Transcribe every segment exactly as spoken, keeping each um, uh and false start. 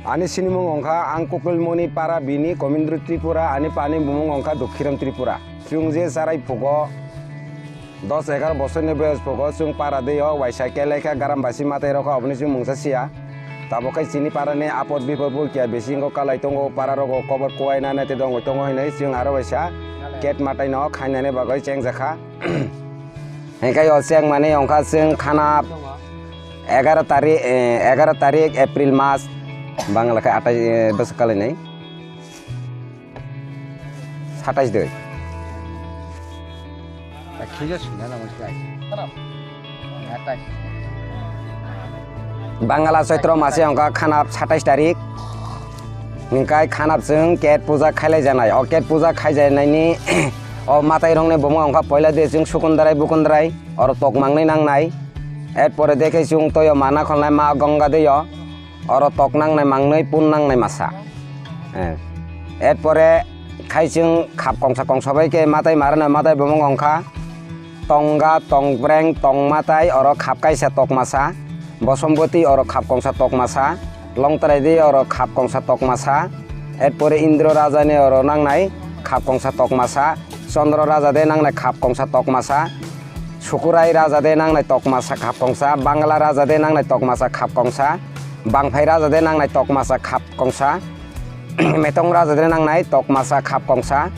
Ani sinimung wngkha ang Kukilmoni para bini Komindru Tripura, ani pani bumung wngkha Dukhiram Tripura. Chwng je charai phugo dos egar bosorni boyos phugo chwng para deo waisa kelai kha, garam basi matai rokha, oboni chwng mungsa siya. Tabok khai chini para ni apod bipod bo kiya bisi wngkha, kalai tongo, para rogo kobor kuwai na nai te dongwi tongo hinwi chwng aro waisa ket matai no khainani bagwi chengjakha. Hingke o chengmani wngkha chwng khana egaroh tarik, eh, egaroh tarik April mas, Bangla khe athais, eh, bwswk kalai nai? Satais doi. Bangla Chaitro mase wngkha khanap satais tarik. Hingkai khanap chwng ket puja khailai janai. O ket puja khaijanaini o matai rokni bumung wngkha poila de chwng sukundrai bukundrai oro tok mangnai nangnai. Erpore de khe chwng toyo ma nakholnai ma Ganga deyo. Oro tok nangnai mangnwi pun nangnai masa. Eh. Erpore khai chwng khap kongsa kongsa bai khe matai marana matai bumung wngkha. Tongga, tongbreng, tongmatai oro khap kaisa tok masa. Bosomboti oro khap kongsa tok masa. Longtrai de oro khap kongsa tok masa. Erpore Indro Raja ni oro nangnai khap kongsa tok masa. Chondro Raja de nangnai khap kongsa tok masa. Sukurai Raja de nangnai tok masa khap kongsa. Bangla Raja de nangnai tok masa khap kongsa. Bangphai Raja de nangnai tok masa khap kongsa. Metong Raja de nangnai tok masa khap kongsa.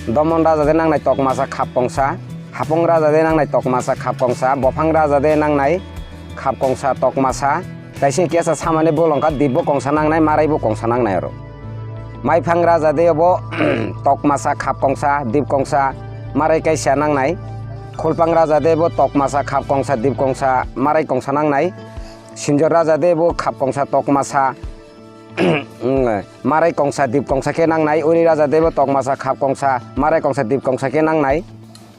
Domon Raja de nangnai tok masa khap kongsa. Hapong Raja de nangnai tok masa khap kongsa. Bophang Raja de nangnai khap kongsa tok masa. Kaisa kesa samani bolongkha dibbo kongsa nangnai, maraibo kongsa nangnai oro. Maiphang Raja de bo tok masa khap kongsa, dib kongsa, marai kaisa nangnai. Khulpang Raja de bo tok masa khap kongsa, dib kongsa, marai kongsa nangnai. Sinjor Raja de bo khap kongsa tok masa, marai kongsa dip kongsa khe nangnai. Uri Raja de bo tok masa khap kongsa marai kongsa dip kongsa khe nangnai.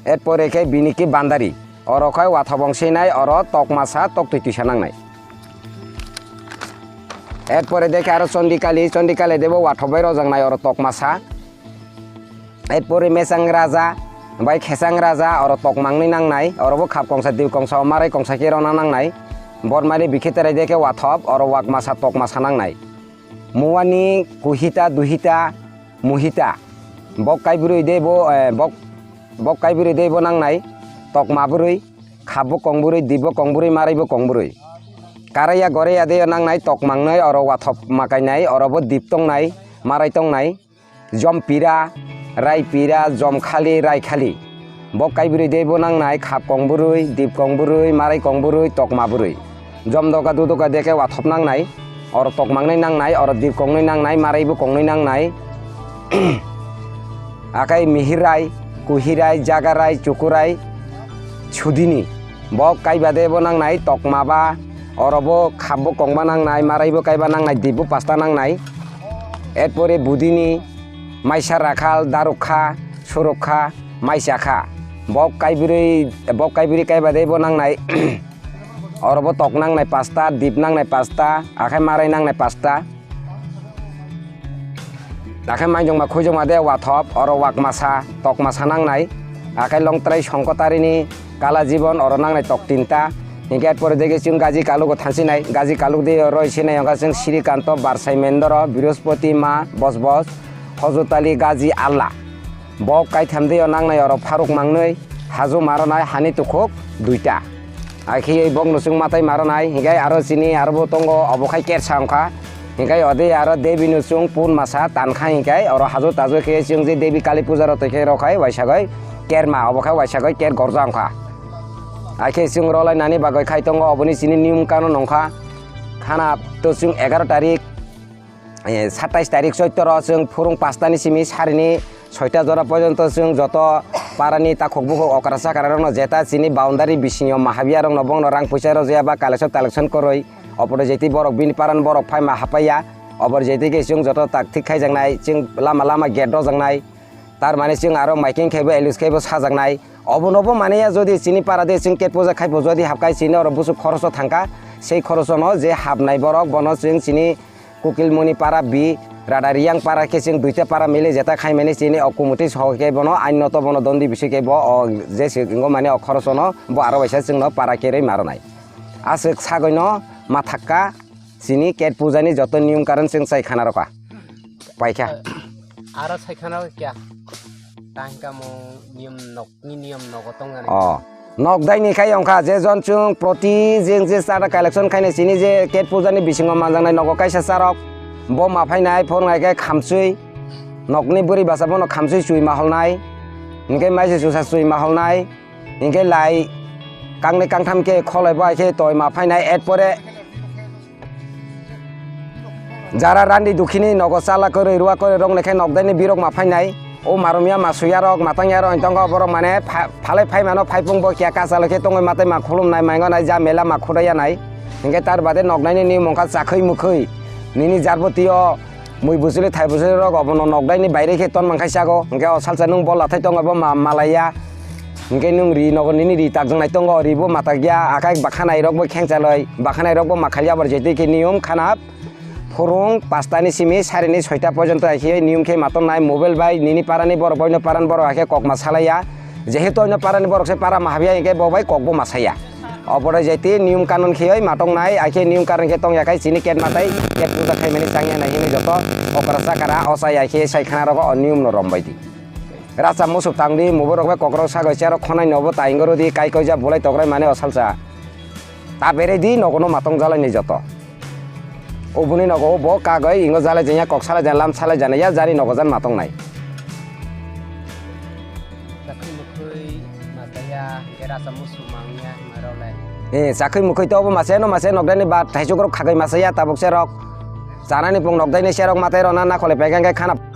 Erpore khe bini khe bandari. Oro khai wathobong sinai oro tok masa tok twi twisa nangnai. Erpore de khe aro Chondikali, Chondikali de bo wathobai rojaknai oro tok masa. Erpore Mesang Raja bai Khesang Raja oro tok mangnwi nangnai, oro bo khap kongsa dui kongsa o marai kongsa khe rona nangnai. Bormani bikhe terai de khe wathop, oro wak masa tok masa nangnai. Muani Kuhita, Duhita, Muhita. Bok kaibrwi de bo, eh, bok, bok kaibrwi de bo nangnai, tok mabrwi, khap bo kongbrwi, dip bo kongbrwi, marai bo kongbrwi. Karaiya Goraiya de nangnai tok mangnwi, oro wathop makainai, oro bo dip tongnai, marai tongnai. Jom pira, rai pira, jom khali, rai khali. Bok kaibrwi de bo nangnai khap kongbrwi, dip kongbrwi, marai kongbrwi, tokma brwi. Jom doka du doka de khe wathop nangnai, oro tok mangnai nangnai, oro dip kongnai nangnai, marai bo kongnai nangnai. Akai mihirai, kuhirai, jagarai, chukurai, sudini. Bok kaiba de bo nangnai, tokma ba, oro bo khap bo kongba nangnai, marai bo kaiba nangnai, dip bo pasta nangnai. Erpore budini, maisa rakhal, darukha, surukha, maisa kha. Bok kaibrwi, bok kaibrwi kaiba de bo nangnai. Oro bo tok nangnai pasta, dip nangnai pasta, akhai marai nangnai pasta. Akhai maijongma khuijongma de wathop, oro wak masa, tok masa nangnai. Akhai longtrai songkotarini kala jibon, oro nangnai tok tinta. Hinkhe erpore dege chwng gaji kalugo thansinai, gaji kaluk de oro isinai yongkha chwng Srikanto, Barsai Mendoro, Brihospoti Ma, Bosbos, Hojotali, Gaji, Alla. Bok kaitham de nangnai oro pharuk mangnwi, haju maronai, hani tukhuk duita. Akhe bok nuchung matai maronai, hinkhe aro chini aro bo tongo, obo khai kersa wngkha. Hinkhe ode aro Devi nuchung pun masa tankha hinkhe oro haju taju khe chwng je Devi Kali puja rok twi khe rok khai waisagoi kerma, obo khai waisagoi ker gorja wngkha. Akhe chwng rolainani bagwi khai tongo, oboni chini niyom kanon wngkha. Khana to chwng egaroh tarik, eh, satais tarik choitoro chwng phurung pastani simi sarini soita jora porjonto chwng joto parani takhuk bukhuk okra chakra rokno jeta chini boundary bisingo mahabia rokno bongno rang puisa rojaya ba collection talection koroi opor jeti borok bini parani borok phaima hapaiya. Obor jeti khe chwng joto tak thik khaijaknai, chwng lama lama gate rojaknai. Tar mane chwng aro maiking khaibo, elus khaibo sajaknai. Obonobo mane ya, jodi chini para de chwng ket puja khaibo, jodi hapkai chini oro busuk khoroso thangkha, sei khorosono je hapnai borok, bono chwng chini Kukilmoni para bi, Rada Riyang para khe chwng duita para mili jeta khaimani chini o kumuti soho khe bono ain noto bono dondi bisi khe bo o je se wngmani o khorosono bo aro waisa chwngno para kerwi maronai. Aswk sagwino ma thakka, chini Ket puja ni joto niyom karon chwng chai khana rokha. Paikha. Aro sai khana kya? Tang kamo niyom nok ni niyom nogo tong jani. Oh. Nok dai ni khai ongkha je jon chwng proti jeng je chara collection khainai chini je Ket puja ni bisingo manjaknai nogo kaisa charok. Bo ma phainai phor ngai khe khamsui. Nokni bwrwi basa bono khamsui chwi ma holnai. Hinkhe maise chusa chwi ma holnai. Hinkhe lai kangni kangtham khe kholai bo hai khe toi ma phainai, erpore jara randi dukhini nogo chala kwrwi rua kwrwi rok naikhe nokdaini birok ma phainai. O marumya ma suya rok ma tangya rok tongo borok mane pha-, phalai phaimano phaipung bo kiya kachalai khe tongwi ma tei ma khulumnai maingo nai ja mela ma khudaya nai. Hinkhe tar bade nokdaini ni mongkha chakhwi mukhwi nini jarbotio mui bujuli thai bujuli rok obono nokdaini baire khe ton mankha sago. Hinkhe o salsa nwng bol lathai tongo bo ma-, malaya. Hinkhe nwng ri nogo nini ri takjwngnai tongo, ri bo matakya, akai bakhanai rok bo khengchaloi, bakhanai rok bo makhalya bor jeitwi khe niyom khana phurung pasta ni simi sari ni soita porjonto hai khe niyom khe matongnai mobile bai nini para ni borok bai no para ni borok hai khe kok ma salaiya. Jehetu oino para ni borok se para ma habya hinkhe bo bai kok bo ma saya. Oborai jaiti niyom kanun kheyoi matong nai, akhe niyom kanun khe tongya khai chini Ket matai, Ket puja khaimani changya nai hini joto okra chakara o chai akhe sai khana rogo o niyom no rombai di. Racha musuk tang di, mubo rok bai kokrok sagoi cherok khonai nobo tai wngro di, kai koija bulai tokrai mane o salsa. Ta berei di nogo no matong jalai ni joto. Oboni nogo o bo kagoi ingo jalai janya kok salai janya lam salai janya ya jani nogo jan matong nai. Chakhui mukhui masaya, hinkhe rasa musu mangya, himarok lai. Eh, chakhui mukhui to obo mase no mase nokdani ba thaisuk rok khagai masaya tabuk serok. Chanani pung nokdani serok matai rona na khole pekang khe khana.